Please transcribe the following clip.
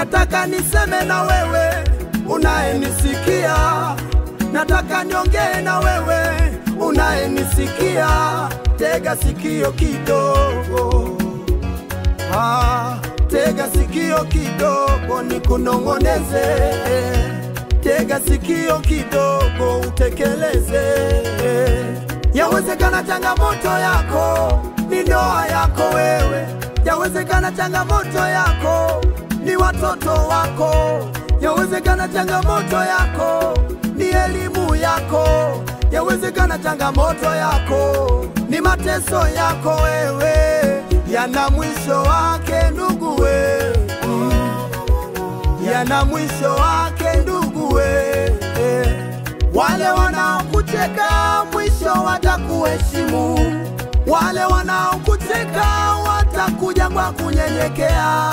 Nataka niseme na wewe unayenisikia, nataka niongee na wewe unayenisikia. Tega sikio kidogo, tega sikio kidogo nikunongoneze. Tega sikio kidogo utekeleze. Yawezekana changamoto yako ni ndoa yako wewe, yawezekana changamoto yako ni watoto wako, yawezekana changamoto yako ni elimu yako, yawezekana changamoto yako ni mateso yako wewe. Yana mwisho wake ndugu we, yana mwisho wake ndugu we. Wale wanaokucheka mwisho watakuheshimu, wale wanaokucheka watakuja kwa kunyenyekea.